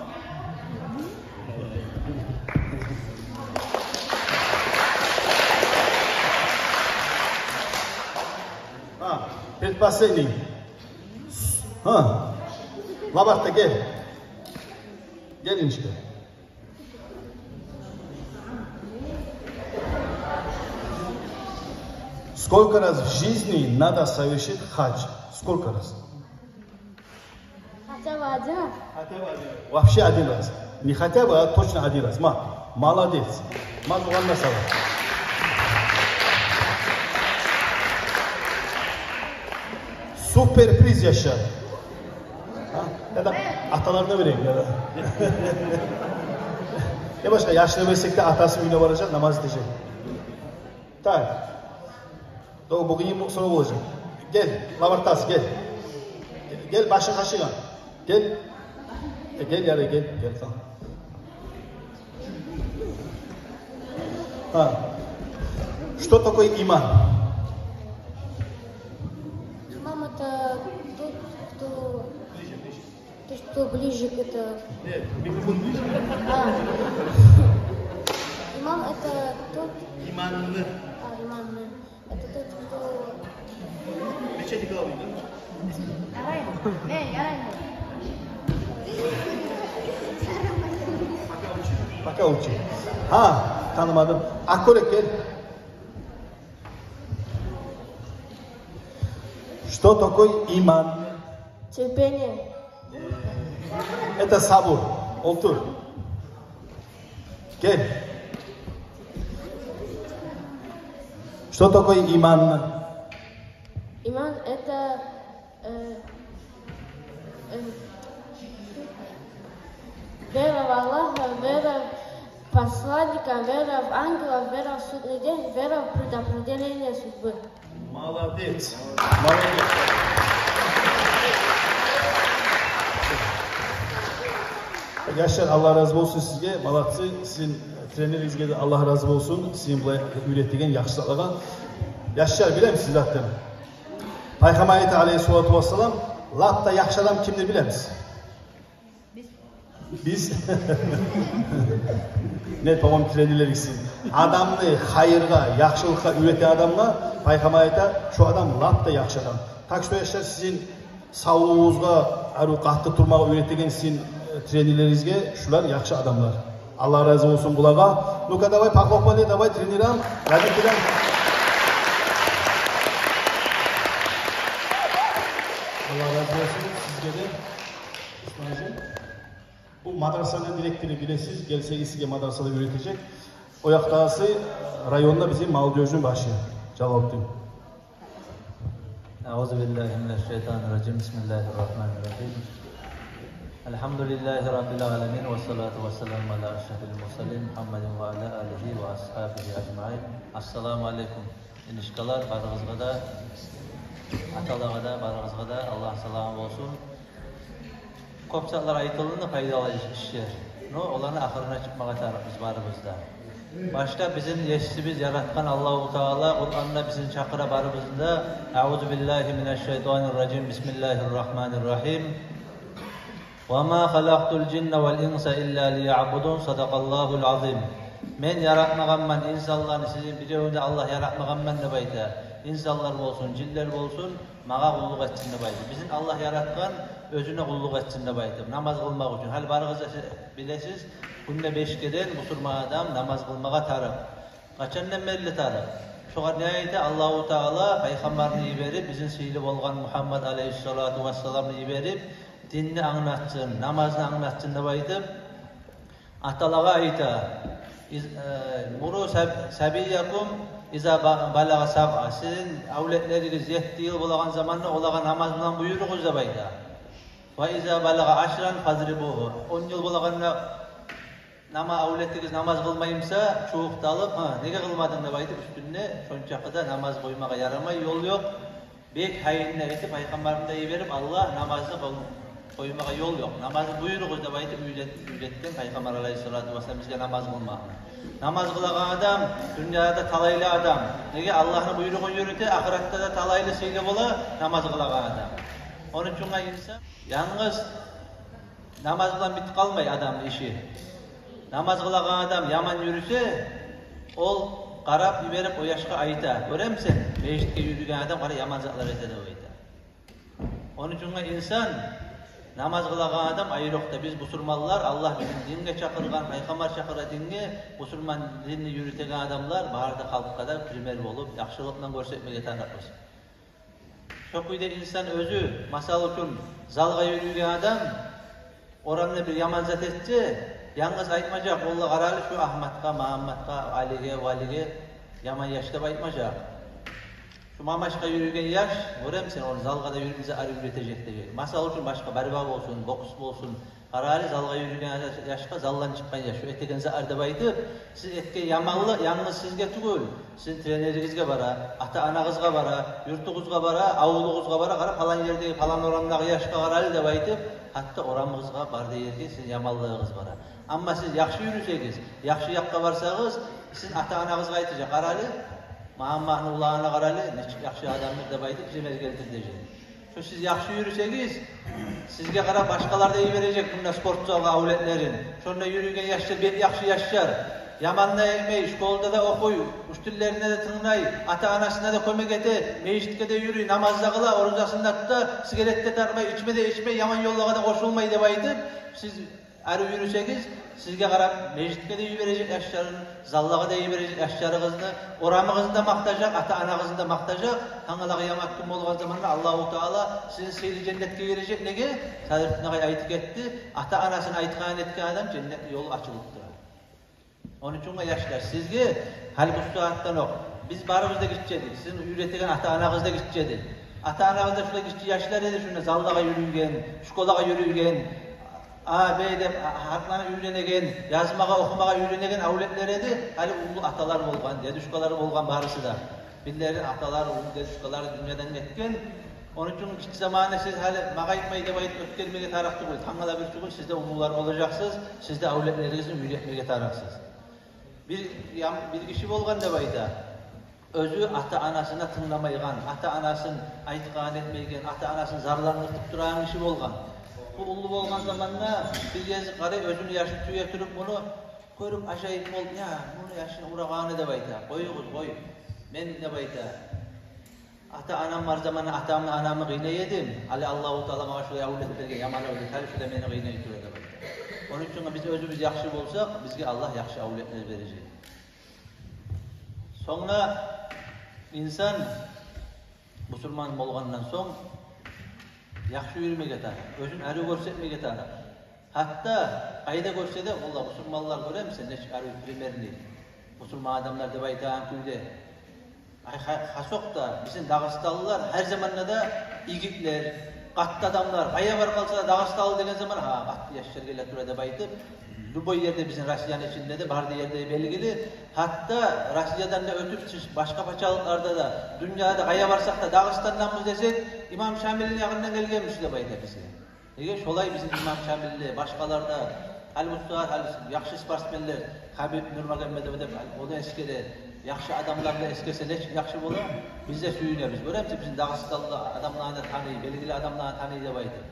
А, предпоследний. А, лап артда гел. Гел, инишка. Сколько раз в жизни надо совершить хадж? Сколько раз? Хотя бы один раз. Хотя бы один раз. Вообще один раз. Не хотя бы, а точно один раз. Ма, молодец. Ма, зугьанны сагъа. Супер приз, яшлар. Гьа? Яда аталарына берейим, яда. Не башгъа, яшына берсек де, атасы уьюне баражакъ, намаз этежек. Так. Дагъы бугюн йимик сорав болажакъ. Гел, лап артдасы, гел. Гел, башынг къашыгъан. Гел. Э, гел, ярай, гел, гел, тамам. А. Что такое иман? Имам — это тот, кто, то, что ближе к это... Нет, микрофон ближе. А. Имам — это тот... Иманны. А, иманны. Это тот, кто... Мечети главный, да? Ярай. Не, ярай. Пока учи. Гьа, танымадым. Акъ кёлек, гел. Что такое иман? Терпение. Это сабур. Олтур. Гел. Что такое иман? Иман — это, э, э, вера в Аллаха, вера в посланника, вера в ангелов, вера в судный день, вера в предопределение судьбы. Молодец. Молодец. Яшлар, Аллагь рази болсун сизге, молодцы. Сизин тренеригизге де Аллагь рази болсун, сизин булай уьйретеген яхшы затлагъа. Яшлар, билемисиз затны? Пайхаммар айта, алейгьиссалату вассалам, лап да яхшы адам кимдир, билемисиз? Биз. Не, по-моему, тренерлер гиши. Адамны хайыргъа, яхшылыкъгъа уьйретеген адамгъа Пайхаммар айта, шо адам лап да яхшы адам. Так что, яшлар, сизин савлугъугъузгъа, арив къатты турмагъа уьйретеген сизин, э, тренерлеригизге, шулар яхшы адамлар. Аллагь рази болсун булагъа. Ну-ка, давай, похлопали, давай, тренерам. Радик, тренер. Аллагь рази болсун сизге де. Исмаил. Бу мадрасаны директору, билесиз, гелсе, сизге мадрасада уьйретежек. О якъдагъысы районда бизин молодёжну башы. Жавап тюгюл. أعوذ بالله من الشيطان الرجيم. بسم الله الرحمن الرحيم. الحمد لله رب العالمين، والصلاة والسلام على أشرف المرسلين محمد وعلى آله وأصحابه أجمعين. السلام عليكم. Инишкалар, барыгъызгъа да, аталагъа да, барыгъызгъа да Аллагь саламы болсун. Кёп затлар айтылынды, пайдалы иш-, ишлер. Но оланы ахырына чыкъмагъа тарыкъбыз барыбыз да. Башда бизин Есибиз, яратгъан Аллагьу Таала Къуранда бизин чакъыра барыбызны да: أعوذ بالله من الشيطان الرجيم. بسم الله الرحمن الرحيم. وما خلقت الجن والإنس إلا ليعبدون. صدق الله العظيم. Мен яратмагъанман инсанланы, сизин биревню де Аллагь яратмагъанман деп айта. Инсанлар болсун, жинлер болсун, магъа къуллукъ этсин деп айта. Бизин Аллагь яратгъан оьзюне къуллукъ этсин деп айтып, намаз къылмакъ учун. Гьали барыгъыз да сиз билесиз, гюнде беш керен бусурман адам намаз къылмагъа тарыкъ. Къачандан берли тарыкъ? Шогъар не айта? Аллагьу Таала пайхаммарны йиберип, бизин сыйлы болгъан Мугьаммад алейгьиссалату вассаламны йиберип, динни англатсын, намазны англатсын деп айтып, аталагъа айта: إذ-, э, مروا سب-, صبيكم إذا ب-, بلغ سبعا. Сизин авлетлеригиз етти йыл болагъан заманда олагъа намаз булан буюругъуз деп айта. وإذا بلغ عشرا فاضربوه. Он йыл болагъанда, нама, авлетигиз намаз къылмай буса, чубукъ да алып, гьа, неге къылмадынг деп айтып, уьстюнде шончакъы да намаз къоймагъа ярамай, ёл ёкъ. Бек гьайын да этип, пайхаммарны да йиберип, Аллагь намазны къой-, къоймагъа ёл ёкъ. Намазны буюругъуз деп айтып уьйрет-, уьйретген пайхаммар алейгьиссалату вассалам бизге намаз къылмакъны. Намаз къылагъан адам дюньяда да талайлы адам. Неге? Аллагьны буйругъун юрюте, ахыратда да талайлы, сыйлы бола намаз къылагъан адам. Ону учун инсан янгыз намаз булан битип къалмай адамны иши. Намаз къылагъан адам яман юрюсе, ол къарап йиберип о яшгъа айта: «Гёремисен, межитге юрюйген адам къара яман затлар эте», — деп айта. Ону учун инсан намаз къылагъан адам, айрокъда биз бусурманлар, Аллагь бизин динге чакъыргъан, пайхаммар чакъыра динге, бусурман динни юрютеген адамлар бары да халкъгъа да пример болуп, яхшылыкъны гёрсетмеге тарыкъбыз. Шо кюйде инсан оьзю, масал учун, залгъа юрюйген адам орамда бир яман зат этсе, янгыз айтмажакъ: «Валлагь, къарагъыз шу Агьматгъа, Магьамматгъа, Алиге, Валиге яман яш», — деп айтмажакъ. «Шу Мамашгъа юрюйген яш, гёремисен, ону залгъа да юрюмесе, ары юрютежек», — дежек. Масал учун, башгъа борьба болсун, бокс болсун, къарагъыз залгъа юрюйген яшгъа, залдан чыкъгъан яш, шу этеген затлар деп айтып, сиз этген яманлыкъ янгыз сизге тюгюл, сизин тренеригизге бара, ата-анагъызгъа бара, юртугъузгъа бара, авулугъузгъа бара: «Къара, палан ердеги, палан орамдагъы яшгъа къарагъыз», — деп айтып, гьатта орамыгъызгъа, бары да ерге сизин яманлыгъыгъыз бара. Амма сиз яхшы юрюсегиз, яхшы якъгъа барсагъыз, сиз ата-анагъызгъа айтажакъ: «Къарагъыз, Магьамматны уланына къарагъыз, нечик яхшы адамдыр», — деп айтып, пример гелтирежек. Шо сиз яхшы юрюсегиз, сизге къарап башгъалар да йибережек мунда спортзалгъа авлетлерин. Шонда юрюйген яшлар бек яхшы яшлар. Яман да этмей, школада да охуй, учителлерине де тынглай, ата-анасына да кёмек эте, межитге де юрюй, намаз да къыла, оразасын да тута, сигарет де тартмай, ичме де ичмей, яман ёллагъа да къошулмай деп айтып, сиз ары юрюсегиз, сизге къарап межитге де йибережек яшларын, заллагъа да йибережек яшларыгъызны, орамыгъызны да макътажакъ, ата-анагъызны да макътажакъ. Тангала къыямат гюн болгъан заманда Аллагьу Таала сизин сыйлы женнетге гийирежек. Неге? Садрутдин агъай айтып гетди: ата-анасын айтгъанын этген адам женнетни ёлу ачылып тура. Ону учун, яшлар, сизге гьали бу сагьатдан окъ, биз барыбыз да гиччи эдик, сизин уьйретеген ата-анагъыз да гиччи эди. Ата-анагъыз да шулай гиччи яшлар эди, шунда заллагъа юрюйген, школагъа юрюйген, а, б деп гьарпланы уьйренеген, язмагъа, охумагъа уьйренеген авлетлер эди. Гьали уллу аталар болгъан, дедушкалар болгъан барысы да. Бирлери аталар, уллу дедушкалар дюньядан гетген. Ону учун гиччи заманны сиз гьали магъа айтмай деп айтып оьтгермеге тарыкъ тюгюл. Тангала бир тюгюл сиз де уллулар болажакъсыз, сиз де авлетлеригизни уьйретмеге тарыкъсыз. Бир ям-, бир гиши болгъан деп айта. Оьзю ата-анасына тынгламайгъан, ата-анасын айтгъанын этмейген, ата-анасын зарландыртып турагъан гиши болгъан. Бу уллу болгъан заманда бир гезик къарай, оьзюню яшы тюе туруп, муну гёрюп ажайып болуп: «Я, муну яшыны урагъаны», — деп айта. «Къоюгъуз, къой. Мен, — деп айта, — ата-анам бар заманда атамны, анамны къыйнай эдим. Гьали Аллагьу Таала магъа шулай авлет берген, яман авлет, гьали шу да мени къыйнай тура», — деп айта. Ону учун биз оьзюбюз яхшы болсакъ, бизге Аллагь яхшы авлетлер бережек. Сонг да инсан бусурман болгъандан сонг яхшы юрюмеге тарыкъ, оьзюн арив гёрсетмеге тарыкъ. Гьатта къайда гёрсе де, валлагь, бусурманлар, гёремисен, нечик арив примерный бусурман адамлар деп айтагъан кюйде. Ай, ха-, хасокъда, бизин дагъыстанлылар гьар заманда да игитлер, къатты адамлар, къайда барып къалса да, дагъыстанлы деген заман, гьа, къатты яшлар геле тура деп айтып, любой ерде, бизин Россияны ичинде де, бары да ерде белгили. Гьатта Россиядан да оьтюп, сиз башгъа пачалыкъларда да, дюньяда къайда барсакъ да, Дагъыстанданбыз десек, имам Шамилни ягъындан гелгенбиз деп айта бизге. Неге шолай бизин имам Шамилни, башгъалар да, гьали бу сагьат, гьали яхшы спортсменлер, Хабиб Нурмагомедов деп, гьали ону эсгере, яхшы адамлар да эсгерсе, нечик яхшы бола, биз де сююнебиз. Гёремисиз, бизин дагъыстанлы адамланы таный, белгили адамланы таный деп айтып.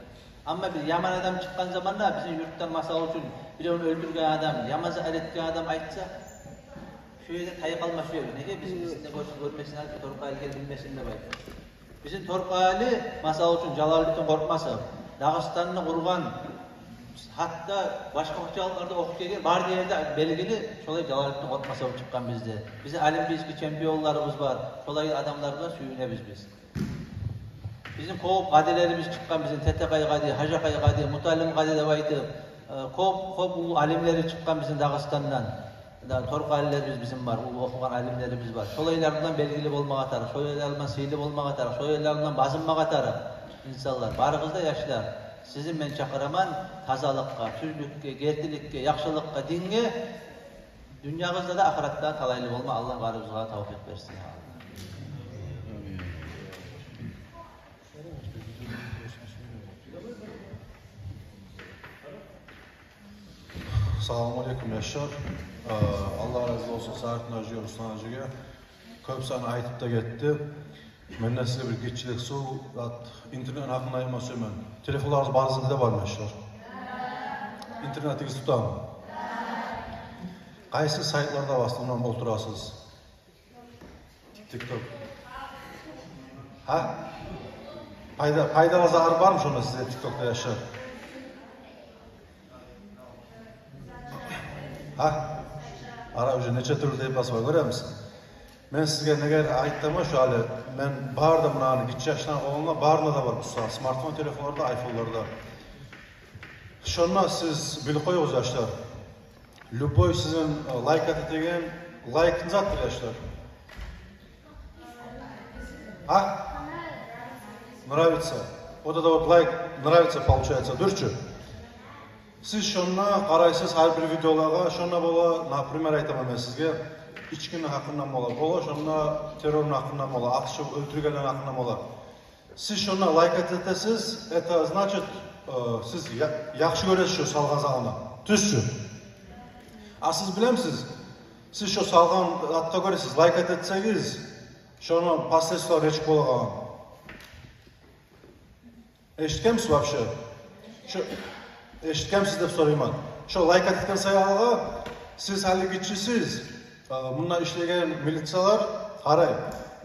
Амма бир яман адам чыкъгъан заманда, бизин юртдан, масал учун, биревню оьлтюрген адам, яман зат этген адам айтса, шо ерде тайып къалма сюебиз. Неге? Биз, бизин де гёрсюн, гёрмесин, гьали Торкъалиге билмесин деп айтып. Бизин Торкъали, масал учун, Жалалутдин Къоркъмасов, Дагъыстанны къургъан, гьатта башгъа пачалыкъларда охуп гелген, бары да ерде белгили, шолай Жалалутдин Къоркъмасов чыкъгъан бизде. Бизин олимпийский чемпионларыбыз бар, шолай адамлар булан сююнебиз биз. Бизин кёп къадилерибиз чыкъгъан, бизин Тетекъай къади, Гьажакъай къади, Муталим къади деп айтып, э, кёп, кёп уллу олимлери чыкъгъан бизин Дагъыстандан. Да, Торкъалилерибиз бизин бар, уллу охугъан олимлерибиз бар. Шолайлар булан белгили болмагъа тарыкъ, шолайлар булан сыйлы болмагъа тарыкъ, шолайлар булан базынмагъа тарыкъ. Инсанлар, барыгъыз да, яшлар, сизин мен чакъыраман тазалыкъгъа, тюзлюкге, гертиликге, яхшылыкъгъа, динге. Дюньягъызда да, ахыратда талайлы болма Аллагь барыбызгъа тавфикъ берсин, я Аллагь. Саламу алейкум, яшлар. Э, Аллагь рази болсун Сагьитдин гьажиге, Руслан гьажиге. Кёп саны айтып да гетди. Мен де сизге бир гиччирек сув, зат, интернет гьакъында айтма сюемен. Телефонларыгъыз барыгъызда да бармы, яшлар? Интернетигиз тутамы? Къайсы сайтларда в основном олтурасыз? ТикТок. Гьа? Пайда, пайдалы затлар бармы шонда сизде ТикТокда, яшлар? Гьа? Ара уже нече тюрлю деп басып гёремисиз. Мен сизге неге айтдым, шо гьали мен бары да мунаны гиччи яшланы къолунда, барында да бар бу сагьат смартфон, телефонларда, айфонларда. Шонда сиз билип къоюгъуз, яшлар. Любой сизин, э, лайк этеген, лайк не затдыр, яшлар? А? Нравится. Вот это вот лайк, нравится получается, дюр чю? Сиз шонда къарайсыз гьар бир видеолагъа, шонда бола, например, айтаман мен сизге, ичкини гьакъындан бола, бола, шонда террорну гьакъындан бола, атышып оьлтюргенлени гьакъындан бола. Сиз шонда лайк этесиз, это значит, э, сиз я-, яхшы гёресиз шо салгъан затны. Тюз чю? А сиз билемисиз, сиз шо салгъан затгъа гёре сиз лайк этсегиз, шону последствиялары нечик болагъанын эшитгенмисиз вообще? Шо, эшитгенмисиз деп сорайман. Шо лайк этген саялы, сиз гьали гиччисиз, э, мунда ишлеген милициялар къарай,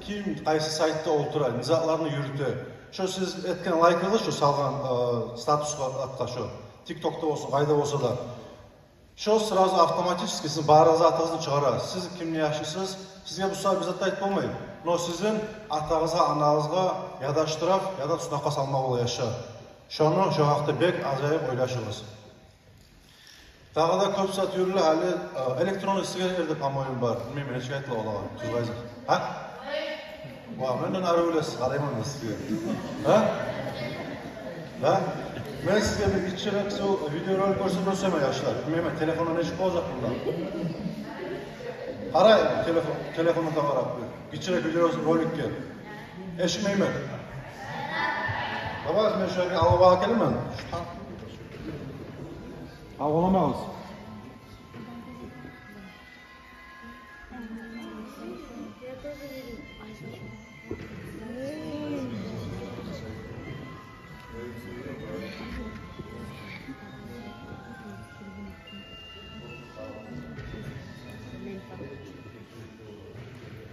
ким къайсы сайтда олтура, не затланы юрюте. Шо сиз этген лайкыгъыз, шо салгъан, э, статусгъа, атгъа, шо ТикТокда болсун, къайда болса да, шо сразу автоматически сизин барыгъызны атыгъызны чыгъара. Сиз кимни яшайсыз, сизге бу сагьат бир зат да айтып болмай. Но сизин атагъызгъа, анагъызгъа яда штраф, яда туснакъгъа салма бола, яшлар. Шону, шо гьакъда бек ажайып ойлашыгъыз. Дагъы да кёп зат юрюле гьали, э, электронный сигарет де, по-моему, бар. Билмеймен, нечик айтыла олагъа тюз къайдада. Гьа? Ва, менден арив билесиз, къарайман мен сизге. Гьа? Гьа? Мен сизге бир гиччирек шо видеоролик гёрсетме сюемен, яшлар. Билмеймен, телефонда нечик болажакъ мунда. Къарай, телефон, телефонну да къарап бир. Гиччирек видеороликге. Эшитмеймен. Давай, мен шо ерге алып алып гелемен. Алып аламагъыз.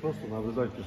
Просто наблюдайте.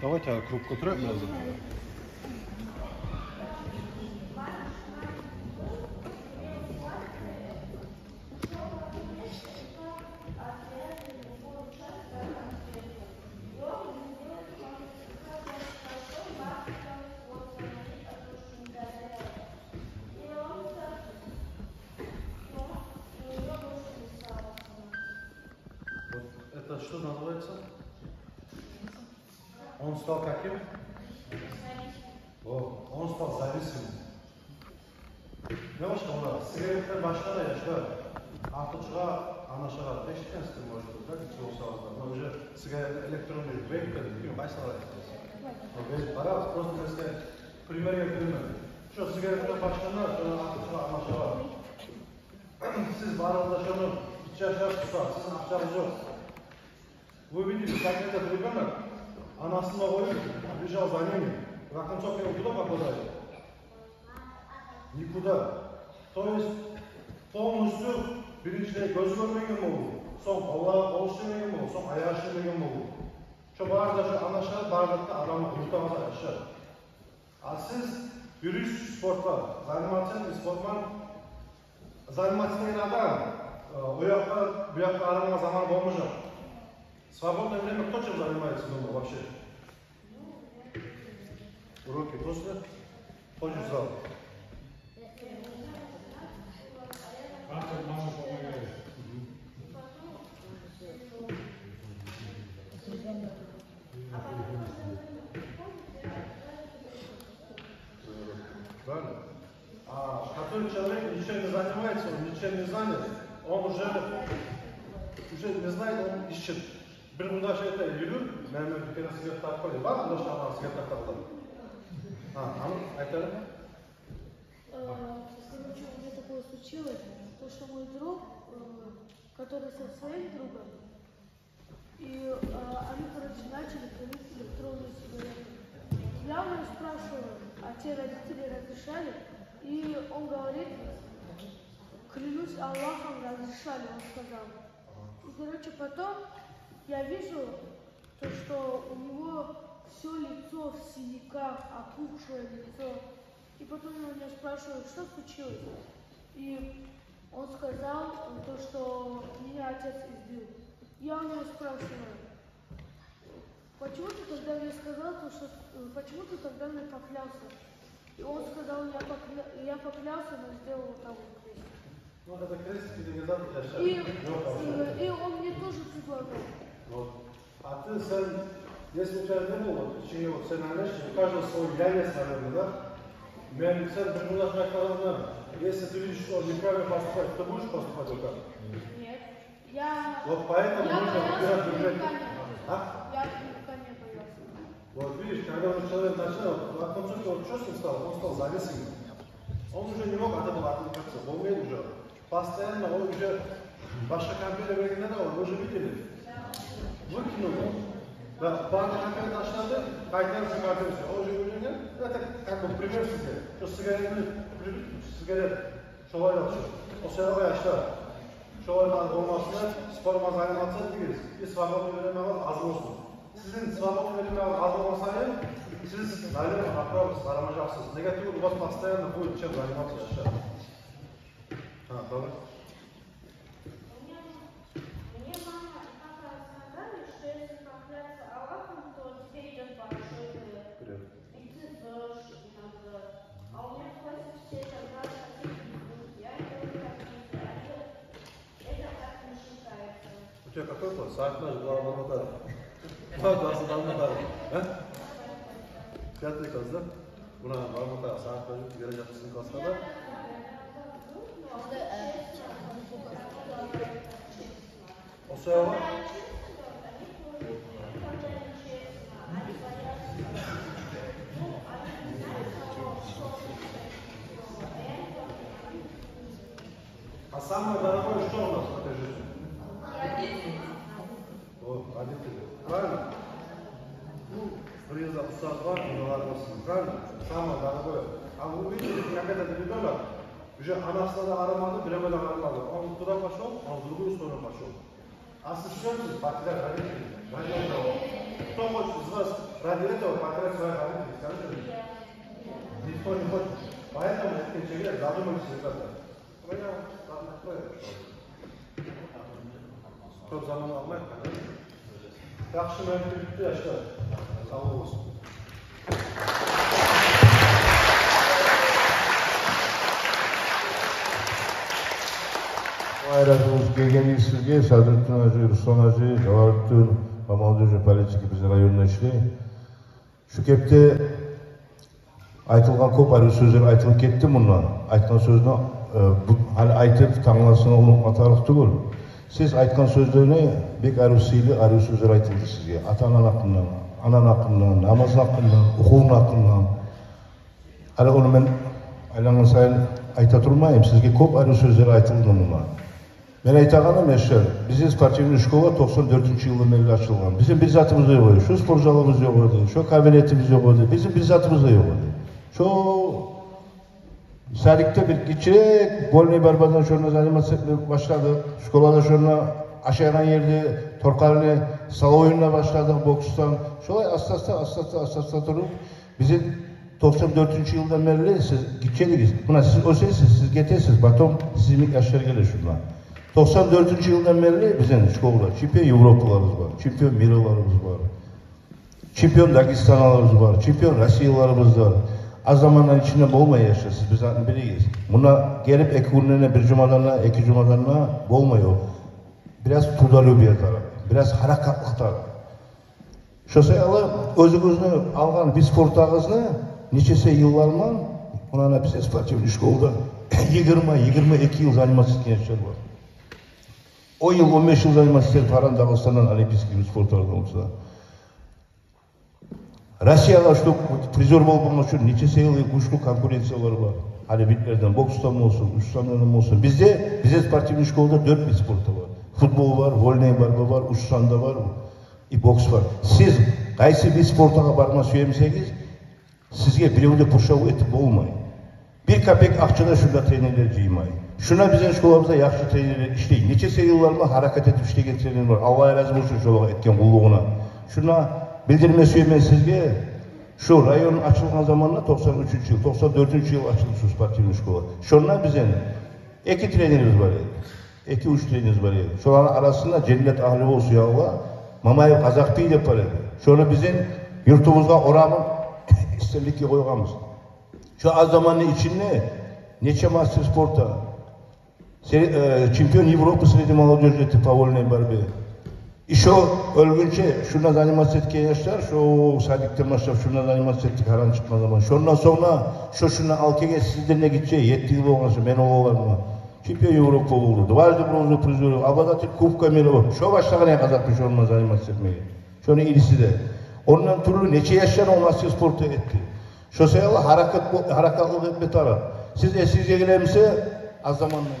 Давайте круг кутра biraz. Вот это что называется? Он стал каким? О, он стал зависимым. Не башгъа, муна сигаретден башгъа да, яшлар, артыкъ чыгъа, анашагъа, эшитгенсиздир, может быть, да, гиччи болсагъыз да. Муна уже сигаретни электронный вейп деп, билмеймен, къайсылар айтасыз. О вейп бар, просто мен сизге пример гелтиремен. Шо сигаретден башгъа да, шо артыкъ чыгъа анашагъа. Сиз барыгъыз да шону ичип яшап турса, сизин акъчагъыз ёкъ. Вы видели, как этот ребёнок, анасын да къоюп, бежал за ними. Рахман сокъ, куда попадает? Никуда. То есть полностью биринчилей гёз гёрмеген болду, сонг къоллар, къол ишлемеген болду, сонг аякъ ишлемеген болду. Шо бары да шо анашагъа, бары да адамны къурутагъан зат, яшлар. А сиз юрюйсюз спортгъа, заниматься этигиз спортман, заниматься этеген адам, э, о якъгъа, бу якъгъа къарама заманы болмажакъ. Свободное время кто чем занимается дома вообще? Уроки после? Ходишь в зал? Как мама помогает? Правильно? А который человек ничем не занимается, он ничем не занят, он уже, уже не знает, он ищет. Бир къурдаш айта: «Юрю, мен бир керен сигарет тартып къой», — деп. Бар къурдашлар сигарет тартып къой. А, аны айтайым. Э, короче, у меня такое случилось, то, что мой друг, э, который со своим другом, и, э, Все родители разрешали, и он говорит: «Клянусь Аллахом, разрешали», он сказал. И, короче, потом я вижу то, что у него все лицо в синяках, опухшее лицо. И потом я у него спрашиваю: «Что случилось?» И он сказал то, что меня отец избил. Я у него спрашиваю: «Почему ты тогда мне сказал то, что, э, почему ты тогда мне поклялся?» И он сказал: «Я покля-, я поклялся, но сделал вот так вот крест». Ну, это крест, перевязал, я щас. И, э, и он мне тоже предлагал. Вот. А ты сам, если у тебя не было, вот, чего, сен ойлашма, у каждого свой реальность, наверное, да? Мен, сен бир мунда айтгъанынг, если ты видишь, что он неправильно поступает, ты будешь поступать вот так? Нет. Я, вот поэтому я нужно боялся выбирать друзей. Кулаками. А? Я кулаками боялся. Вот видишь, когда уже человек начинает, вот, о том, что он чёрствый стал, он стал зависимым. Он уже не мог от этого отвлекаться, он умеет уже. Постоянно он уже башгъа компьютер бергенде де, вы же видели? Выкинул. Да, башгъа компьютер ташлады, къайтарып шу компьютер. Он уже уьйренген. Это как бы пример сизге. Шу сигаретни, сигарет. Шолай болчу. О саялы яшлар, шолай болмасын, спортман заниматься этигиз. И свободный времягъыз аз болсун. Сизин свободный времягъыз аз болгъан сайын, сиз, наверное, направо сармажакъсыз. Неге тюгюл, у вас постоянно будет чем заниматься, яшлар. А, давай. Мне мама и папа сказали, что если поклясться Аллахом, то тебе идёт большой грех. Грех. И ты врёшь иногда. А у меня в классе все тогда соседи врут. Я не говорю, как дети, они говорят, это так не считается. У тебя какой класс? Сагьат нече? Булар барматар. Булар классы барматар. А? Пятый класс, да? Муна барматар, сагьат нече бережек сизин класгъа да? О саялы. А самое дорогое что у нас в этой жизни? Родители. О, родители. Правильно? Ну, приезда устаз бар, муна бар болсун. Правильно? Самое дорогое. А вы увидели, как этот ребёнок уже анасына да къарамады, биреме де къарамады. Он туда пошёл, он в другую сторону пошёл. А сиз сюесиз потерять родителей. Ради этого. Кто хочет из вас ради этого потерять своих родителей? Скажите мне. Никто не хочет. Поэтому, этген чеге, задумайтесь, ребята. Кёп заман алмайыкъ. Яхшы, мен битди, яшлар. Сав болугъуз. Айрат, гелгенигиз сизге, Садрутдин гьажи, Руслан гьажи, Жаварутдин, Мамалдин уже политик, бизин районда ишлей. Шу кепде айтылгъан кёп арив сёзлер айтылып гетди мунда. Айтгъан сёзню, э, бу, гьали айтып, тангласына унутма тарыкъ тюгюл. Сиз айтгъан сёзлени бек арив сыйлы, арив сёзлер айтылды сизге. Ата-ананы гьакъындан, ананы гьакъындан, намазны гьакъындан, охувну гьакъындан. Гьали ону мен айлангъан сайын айта турмайым, сизге кёп арив сёзлер айтылды мунда. Мен айтагъаным, яшлар, бизин спортивный школа токъсан дёртюнчю йылдан берли ачылгъан. Бизин бир затыбыз да ёкъ эди. Шо спортзалыбыз ёкъ эди, шо кабинетибиз ёкъ эди. Бизин бир затыбыз да ёкъ эди. Шо садикде бир гиччирек вольный борьбадан шонда заниматься этме башладыкъ. Школада шонда ашайгъан ерде торкъалны столовойунда башладыкъ боксдан. Шолай аста-аста, аста-аста, аста-аста туруп, бизин токъсан дёртюнчю йылдан берли сиз гиччи эдигиз. Муна сиз оьсесиз, сиз гетесиз, потом сизин яшлар геле шунда. Токъсан дёртюнчю йылдан берли бизин школада чемпион Европаларыбыз бар, чемпион мираларыбыз бар, чемпион Дагестанларыбыз бар, чемпион Россияларыбыз бар. Аз заманны ичинде болмай, яшлар, сиз бир затны билигиз. Муна гелип эки гюнден, бир жумадан, эки жумадан болмай о. Бираз трудолюбие тарыкъ, бираз гьаракатлыкъ тарыкъ. Шо саялы оьзюгюзню алгъан вид спортагъызны нечесе йыллар булан, муна бизин спортивный школада йигирма, йигирма эки йыл заниматься этген яшлар бар. Он йыл, он беш йыл заниматься этген Дагъыстандан олимпийский вид спорталардан болса. Россияда шо призёр болмакъ учун нечесе йыл гючлю конкуренциялар бар. Гьали видлерден, боксдан болсун, уьч сандан болсун. Бизде, бизде спортивный школада дёрт вид спорта бар. Футбол бар, вольная борьба бар, уьч санда бар. И бокс бар. Сиз къайсы вид спортагъа барма сюе бусагъыз, Сизге бирев де пуршав этип болмай. Бир капек акъча да шунда тренерлер жыймай. Шунда бизин школабызда яхшы тренерлер ишлей. Нечесе йыллар булан гьаракат этип ишлеген тренерлер бар. Аллагь рази болсун шолагъа этген къуллугъуна. Шунда билдирме сюемен сизге, шу район ачылгъан заманда, токъсан уьчюнчю йыл, токъсан дёртюнчю йыл ачылды шу спортивный школа. Шонда бизин эки тренерибиз бар эди. Эки-уьч тренерибиз бар эди. Шоланы арасында, женнет агьлю болсун, я Аллагь, Мамаев Къазакъбий деп бар эди. Шону бизин юртубузгъа орамын истерликге къойгъанбыз. Шо аз заманны ичинде нече мастер спорта, се-, э, чемпион Европы среди молодёжи этди по вольной борьбе. Ещё оьлгюнче шунда заниматься этген яшлар, шо садикден башлап шунда заниматься этдик, гьаран чыкъмагъа заман. Шондан сонг да шо шунда алып гелген, сизден де гиччи, етти йыл болгъан шо мен олагъанларымда. Чемпион Европы болду, дважды бронза призёр, обладатель Кубка мира болду. Шо башлагъан экен Къазакъбий шонда заниматься этмеге. Шону ириси де. Ондан тюрлю нече яшлар о мастер спорта этди. Шо саялы гьаракат бо-, гьаракатлыкъ этме тарыкъ. Сиз эсигизге геле буса, аз замандан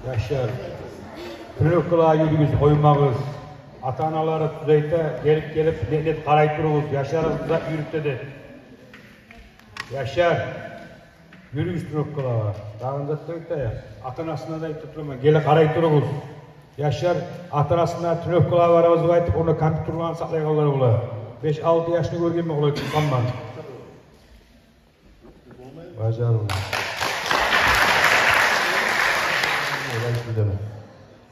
яшлар, тренировкалагъа юрюгюз, къоймагъыз. Ата-аналары тюз айта, гелип-гелип, нет-нет къарай туругъуз, яшларыгъызны юрютюгюз деп. Яшлар, юрюгюз тренировкалагъа. Дагъы зат да айтайым. Ата-анасына да айтып тураман, геле къарай туругъуз. Яшлар ата-анасына тренировкалагъа барабыз деп айтып, онда компьютерланы сакълайгъанлар бола. Беш-алты яшны гёргенмен олай тутгъанман. Бажарылды. Олай сизден.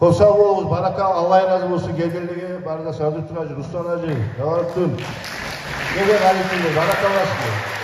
Кёп сав болугъуз, баракалла, Аллагь рази болсун гелгенлеге, бары да сагъа тура, Руслан гьажи, Явартын. Гелген гьалисине баракалла сизге.